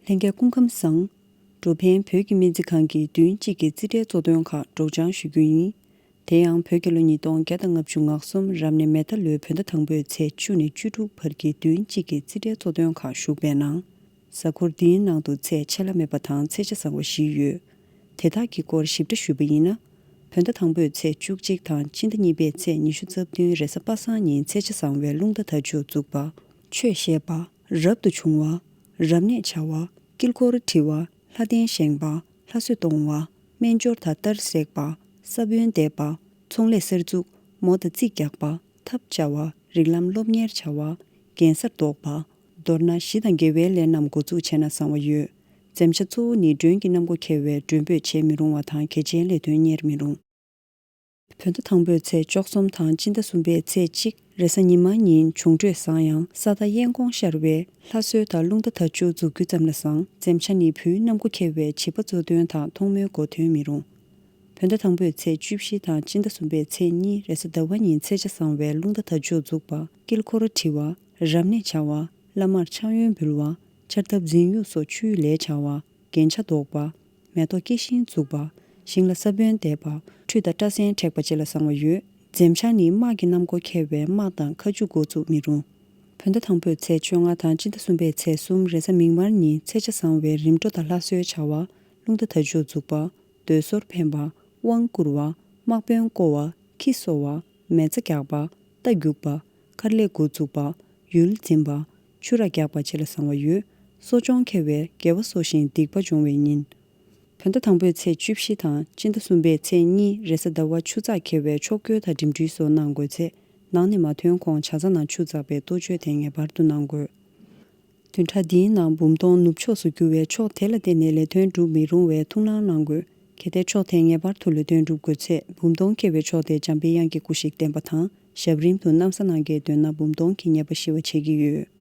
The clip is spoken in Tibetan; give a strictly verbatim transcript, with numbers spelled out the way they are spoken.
ལྷན་རྒྱས་སྐུ་ཁམས་བཟང་། འགྲོ་ཕན་བོད་ཀྱི་སྨན་རྩིས་ཁང་གིས་བདུན་གཅིག་གི་རྩིས་ཁྲའི་གཙོ་དོན་ཁག་སྒྲོག་སྦྱང་ཞུ་རྒྱུ་ཡིན། དེ་ཡང་བོད་ཀྱི་ལོ་ཉིས་སྟོང་བརྒྱ་དང་ལྔ་བཅུ་ང་གསུམ་རབ་གནས་མེ་རྟ་ལོའི་བོད་ཟླ་དང་པོའི་ཚེས་བཅུ་ནས་བཅུ་དྲུག་བར་གྱི་བདུན་གཅིག་གི་རྩིས་ཁྲའི་གཙོ་དོན་ཁག་ཞུགས་པའི་ནང་། གཟའ་འཁོར་འདིའི་ནང་དུ་ཚེས་ཆད་ལྷག་མེད་པ་དང་ཚེས་ཆ་བཟང་བ་བཞི་ཡོད། དེ་དག་གི་སྐོར་ཞིབ་ཕྲ་ཞུས་པ་ཡིན་ན། བོད་ཟླ་དང་པོའི་ཚེས་བཅུ་གཅིག་དང་སྤྱི་ཟླ་གཉིས་པའི་ཚེས་ཉི་ཤུ་རྩ་བདུན་རེས་གཟའ་པ་སངས་ཉིན་ཚེས་ཆ་བཟང་བའི་རླུང་རྟ་དར་ལྕོག་འཛུགས་པ། ཆོས་བཤད་པ། རབ་ཏུ་བྱུང་བ། རབ་གནས་བྱ་བ། དཀྱིལ་འཁོར་བྲི་བ། ལྷ་རྟེན་བཞེངས་པ། ལྷ་གསོལ་གཏོང་བ། སྨན་སྦྱོར་དང་གཏར་བསྲེག་པ། ས་བོན་འདེབས་པ། ཚོང་ལས་གསར་འཛུགས། མོ་དང་རྩིས་རྒྱག་པ། ཐབ་བཅའ་བ། རིགས་ལམ་སློབ་གཉེར་བྱ་བ། རྒྱན་གསར་འདོགས་པ། མདོར་ན་གཞི་དང་དགེ་བའི་ལས་རྣམས་འགོ་འཛུགས་བྱས་ན་བཟང་བ་ཡོད། འཛེམ་བྱ་གཙོ་བོ་ནི་མགྲོན་གྱི་གནམ་སྒོ་འཁེལ་བའི་མགྲོན་འབོད་བྱེད་མི་རུང་བ་དང་གལ་ཆེན་ལས་དོན་གཉེར་མི་རུང་། བོད་ཟླ་དང་པོའི་ཚེས་བཅུ་གསུམ་དང་སྤྱི་ཟླ་གསུམ་པའི་ཚེས་གཅིག་རེས་གཟའ་ཉི་མ་ཉིན་འབྱུང་འཕྲོད་བཟང་ཡང་ས་མཐའ་གཡས་འཁོང་ཤར་བས་ལྷ་གསོལ་དང་རླུང་རྟ་དར་ལྕོག་འཛུགས་རྒྱུ་ཙམ་ལས་བཟང་། འཛེམ་བྱ་ནི་བུའི་གནམ་སྒོ་འཁེལ་བའི་བྱིས་པ་གཙོ་དོན་དང་ཐོག་མའི་འགོ་ཐོན་མི་རུང་། བོད་ཟླ་དང་པོའི་ཚེས་བཅུ་བཞི་དང་སྤྱི་ཟླ་གསུམ་པའི་ཚེས་གཉིས་རེས་གཟའ་ཟླ་བ་ཉིན་ཚེས་ཆ་བཟང་བས་རླུང་རྟ་དར་ལྕོག་འཛུགས་པ། དཀྱིལ་འཁོར་བྲི་བ། རབ་གནས་བྱ་བ། བླ་མར་ཕྱག་གཡོན་འབུལ་བ། ཕྱར་ཐབ་འཛིན་ཡུག་སོགས་ཆུའི་ལས་བྱ་བ། རྒྱན་ཆ་འདོགས་པ། མེ་ཏོག་སྐྱེ་ཤིང་འཛུགས་པ། ཤིང་ལ་ས་བོན་འདེབས་པ། ཁྲུས་དང་སྐྲ་སེན་བྲེག་པ་བཅས་ལ་བཟང་བ་ཡོད། འཛེམ་བྱ་ནི་དམག་གི་གནམ་སྒོ་འཁེལ་བས་དམག་དང་མཁའ་མཇུག་འགོ་བཙུགས་མི་རུང་། བོད་ཟླ་དང་པོའི་ཚེས་བཅོ་ལྔ་དང་སྤྱི་ཟླ་གསུམ་པའི་ཚེས་གསུམ་རེས་གཟའ་མིག་དམར་ཉིན་ཚེས་ཆ་བཟང་བའི་རིམ་གྲོ་དང་ལྷ་གསོལ་བྱ་བ། རླུང་རྟ་དར་ལྕོག་འཛུགས་པ། མདོས་ཟོར་འཕེན་པ། དབང་བསྐུར་བ། དམག་དཔོན་བསྐོ་བ། ཁྱི་གསོ་བ། མེ་བཙའ་རྒྱག་པ། རྟ་རྒྱུག་པ། མཁར་ལས་འགོ་བཙུགས་པ། ཡུལ་འཛིན་པ། ཆུ་རགས་རྒྱག་པ་བཅས་ལ་བཟང་བ་ཡོད། གསོ་སྦྱོང་འཁེལ་བས་དགེ་བ་གསོ་ཞིང་སྡིག་པ་སྦྱོང་བའི་ཉིན། བོད་ཟླ་དང་པོའི་ཚེས་བཅུ་བཞི་དང་སྤྱི་ཟླ་གསུམ་པའི་ཚེས་གཉིས་རེས་གཟའ་ཟླ་བ་ཆུ་ཚགས་འཁེལ་བས་ཕྱོགས་བསྐྱོད་དང་འགྲིམ་འགྲུལ་སོགས་གནང་དགོས་ཚེ། ནང་ནས་མ་ཐོན་གོང་ཇ་ཚ་ནང་ཆུ་འཛག་པའི་གཏོ་བཅོས་དེ་ངེས་པར་དུ་གནང་དགོས། བདུན་ཕྲག་འདིའི་ནང་འབུམ་སྟོང་ནུབ་ཕྱོགས་སུ་རྒྱུ་བས་ཕྱོགས་དེ་ལ་བརྟེན་ནས་ལས་དོན་སྒྲུབ་མི་རུང་བའི་ཐུགས་སྣང་གནང་དགོས། གལ་ཏེ་ཕྱོགས་དེས་ངེས་པར་དུ་ལས་དོན་སྒྲུབ་དགོས་ཚེ་འབུམ་སྟོང་འཁེལ་བའི་ཕྱོགས་དེ་འཇམ་པའི་དབྱངས་ཀྱི་སྐུ་གཤེགས་བརྟན་པ་དང་ཞབས་རིམ་དུ་གནམ་ས་ནང་གི་འདོད་སྣམ་འབུམ་སྟོང་གི་ཉེས་པ་ཞི་བ་བྱེད་ཀྱི་ཡོད།